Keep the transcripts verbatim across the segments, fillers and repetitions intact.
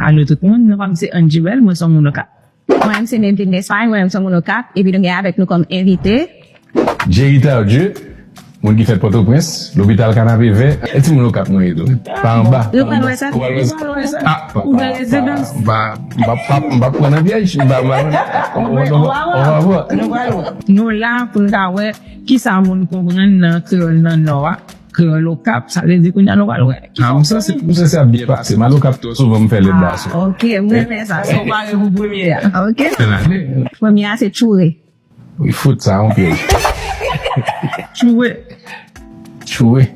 Alo tout moun, non pa m se Angie Bell, mwen se yon moun Okap. Mwen menm se Nevin Despagne, mwen menm se yon moun Okap, epi nou gen avèk nou kòm envite. Jerry Tardieu, moun ki fèt Pòtoprens, lopital Kanapevè, e ti moun Okap mwen ye tou. Pa anba. Ou pral wè sa? Ou pral wè sa? Ah, pa, pa, pa, pa, m p ap pran nan pyèj, m pa, m pa, on va voir, on va voir. Nou la pou n ka wè kisa moun konprann nan kreyòl nan Nò a. Kreyòl Okap, sa vle di kounye a nou pral wè. Ah, m sanse, m sanse ap byen pase. M al Okap twò souvan, m fè lèt daso. Ah, ok, m renmen sa. Sa w pare pou premye a. Ok. Premye a se tchoure. Wi, fout sa, yon pyèj. Tchoure. Tchoure.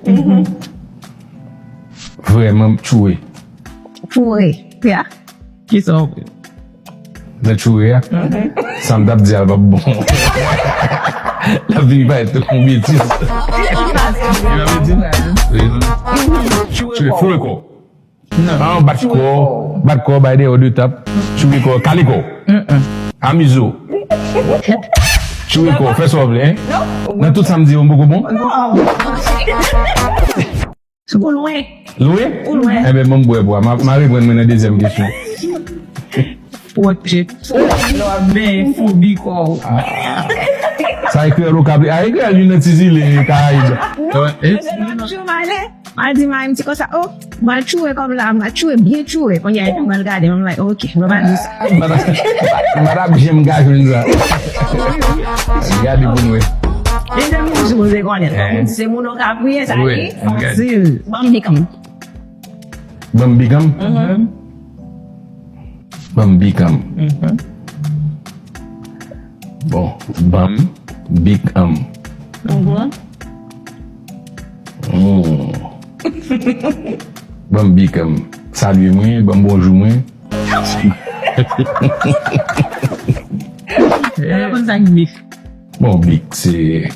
Vrèman tchoure. Tchoure, ya. Kisa w vle? Nan tchoure a? Sa m t ap di a l p ap bon. L ap vini parèt tankou yon betiz. Tchoure kò. Tchoure kò. Non. Ah, bat kò. Bat kò, bay dèyè w de tap. Tchoure kò, kale kò. Amize w. Tchoure kò, fè sa w vle, hein? Nan tout sa m di yo, m poko bon? Ou lwen. Lwen? Ou lwen. Enben, ban m bwè bwa. M a, m a reprann mwen nan dezyèm kesyon. Pwòte. Lè w ap benyen, foubi kò w. Sa e kreyòl Okap li. A, e kreyòl li nan ti zile Karayib. Non, eh? Lè m ap tchoure, m ale. M a di mari m ti konsa, oh, m a tchoure kò m la, m a tchoure, byen tchoure. Kounye a, epi m al gade, m like, ok, mwen pa di sa. M pa t ap janm ka jwenn sa. Gade pou nou wè. E se moun sipoze konnen. Moun di se moun Okap wi, sa ki fasil. Ban m big M. Ban m big M? Ban m big M. Bon, ban m big M. Hmm. Ban m big M. Salye mwen, ban m bonjou mwen. Ou pa konn sa k big? Bon, big, se,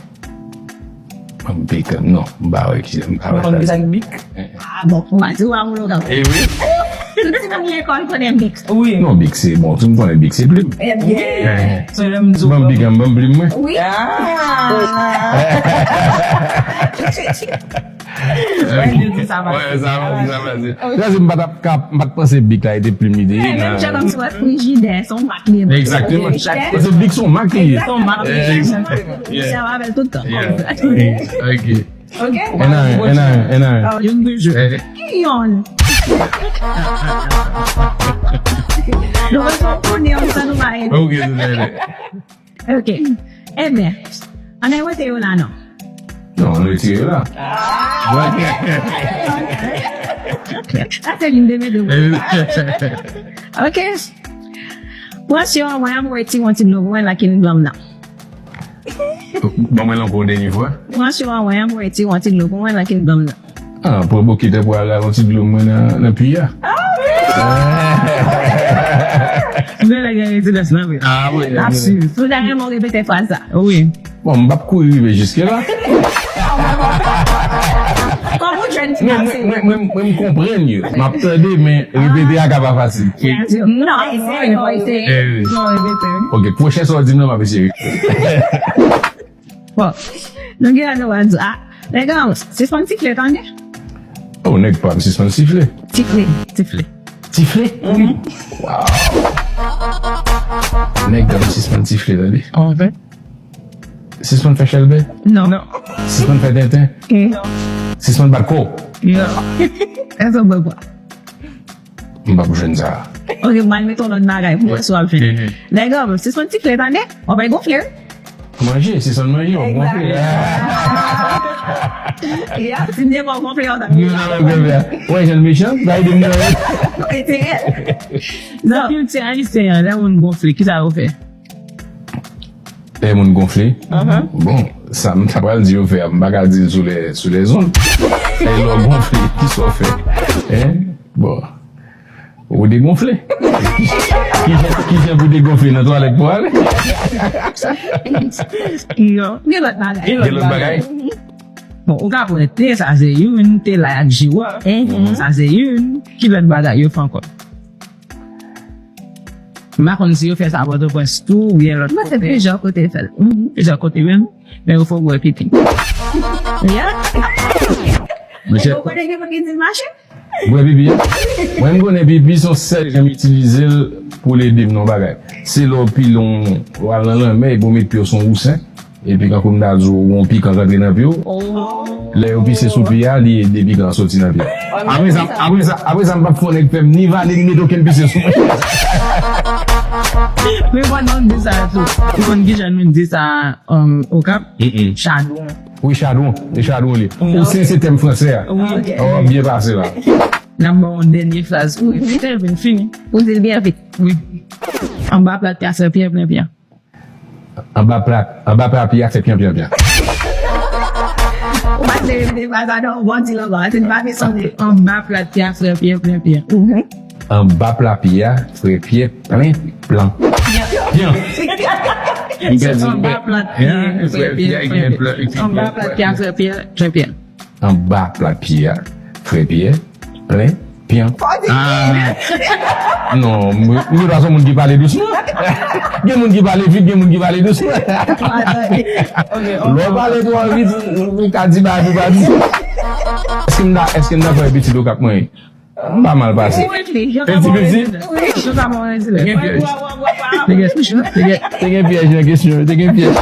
ban m big M. Non, m pa wè ki, m pa wè sa. Ou pa konn ki sa k big? Ah, bon, ou pa di ou pa moun Okap. Eh wi. Tout timoun lekòl konnen big. Wi. Non, big se, bon, tout moun konnen big se plim. Eh bien. Eh. So, lè m di w ban m big M, ban m plim mwen. Wi. Ah. Wè, di sa pase. Wè, sa pase, sa pase. Sa se m pa t ap ka, m pa t panse big la e te plim li te ye. Menm jan kòm si w wè frijidè, se yon mak li ye. Egzakteman. Frijidè. Paske big se yon mak li ye. Se yon mak li ye. Egzakteman. Yeah. Se yon avèl tout tan. Yeah. Ok. Ok. N a, n a, n a. Youn toujou. Eh. Ki youn? Nou bezwen konnen yon sa nou pa ede. Ok, tout à fait. Ok. Ebyen, ann al wete yo la non. Non, ann retire yo la. Sa se youn de medou. Ok. Pran syo an mwen an pou retire yon ti dlo pou mwen nan kin glanm nan. Ban mwen l ankò yon dènye fwa. Pran syo an mwen an pou retire yon ti dlo pou mwen nan kin glanm nan. Ah, pran bokit pou al rale yon ti dlo mwen nan, nan pwi a. Ah, wi! Mwen la gen rezidans nan, wi. Ah, wi. Ap swiv. Tout a renmen repete fraz sa. Wi. Bon, m p ap kouri rive jiske la. Kòman w jwenn ti pase? Non, mwen, mwen, mwen, mwen, m konprann yo. M ap tande, men repete a ka pa fasil. Non, eseye, eseye. Eh, wi. Non, repete. Ok, pwochen sa w di m nan, m ap eseye. Bon, nou gen la nou va di, ah, nèg an, sispann sifle, tande. Oh, nèg pa m sispann sifle. Sifle, sifle. Sifle? Wi. Wow. Nèg an sispann sifle, tande. Anfen. Sispann fè chèlbè? Non. Non. Sispann fè tenten? Non. Sispann bat kò? Non. Èske w bwè bwa? M p ap jwenn sa. Ok, m al mete yon lòt bagay pou wè si w ap jwenn. Nèg an, sispann sifle, tande? W ap gonfle. Manje, sispann manje, w ap gonfle. Ya, si m te wè w gonfle, w ap gonfle. Ou wè jan l mechan? Sa ede m nan. Nan kilti ayisyen an, lè moun gonfle, kisa yo fè? Lè moun gonfle? Bon, sa m ta pral di yo fè a, m pa ka di l sou lè, sou lè zond. E lè w gonfle, kisa w fè? Hein? Bon. Ou degonfle. Kijan, kijan pou degonfle nan twalèt pou ale? Non, gen lòt bagay. Gen lòt bagay? Bon, ou ka pran te, sa se youn, te lay ak jiwòf. Sa se youn. Ki lòt bagay yo fè ankò? M pa konn si yo fè sa Pòtoprens tou, oubyen lòt kote. Mwen se plizyè kote yo fè l. Plizyè kote menm, men yo fè w bwè pipi. Ya. Mesye. Ou konnen gen moun ki di l mache? Bwè pipi a? Mwen, m konnen pipi se yon sèl jan m itilize l pou l ede m nan yon bagay. Se lè w pile yon, w al nan lanmè epi w met pye w sou yon wousen, epi kankou m ta di w, yon pikan k antre nan pye w. Lè yo pise sou pye a, li ede pikan an soti nan pye a. Apre sa, apre sa, apre sa, m p ap fè yon nèg fè m ni vale, ni mete okenn pise sou mwen. Men mwen, non, m di sa tou. Ou konn ki jan nou di sa, um, Okap? Chadwon. Wi, chadwon. E chadwon li. Ou se, se tèm fransè a. Wi. Oh, byen pase la. N ap ba w yon dènye fraz. Wi, vite, vin fini. Ou di l byen vit. Wi. Anba plat pye a fè pye plen pye. Anba plat, anba plat pye a fè pyen, pyen, pyen. Ou pa te repete fraz la, non, bon, di l ankò. Se pa bezwen. Anba plat pye a fè pye plen pye. Anba plat pye a fè pye plen plan. Pyen. Anba plat pye a fè pye plen pye. Anba plat pye a fè pye plen pye. Anba plat pye a fè pye plen pyen. Ah. Non, m, m pa se moun ki pale dousman. Gen moun ki pale vit, gen moun ki pale dousman. Lè w pale twò vit, ou, ou ka di bagay ou pa di. Èske m ta, èske m ta fè pitit Okap mwen? M pa mal pase. Wi, wi, wi. Piti, piti. Wi, wi. Gen pyèj. Te gen, te gen, te gen pyèj nan kesyon, te gen pyèj.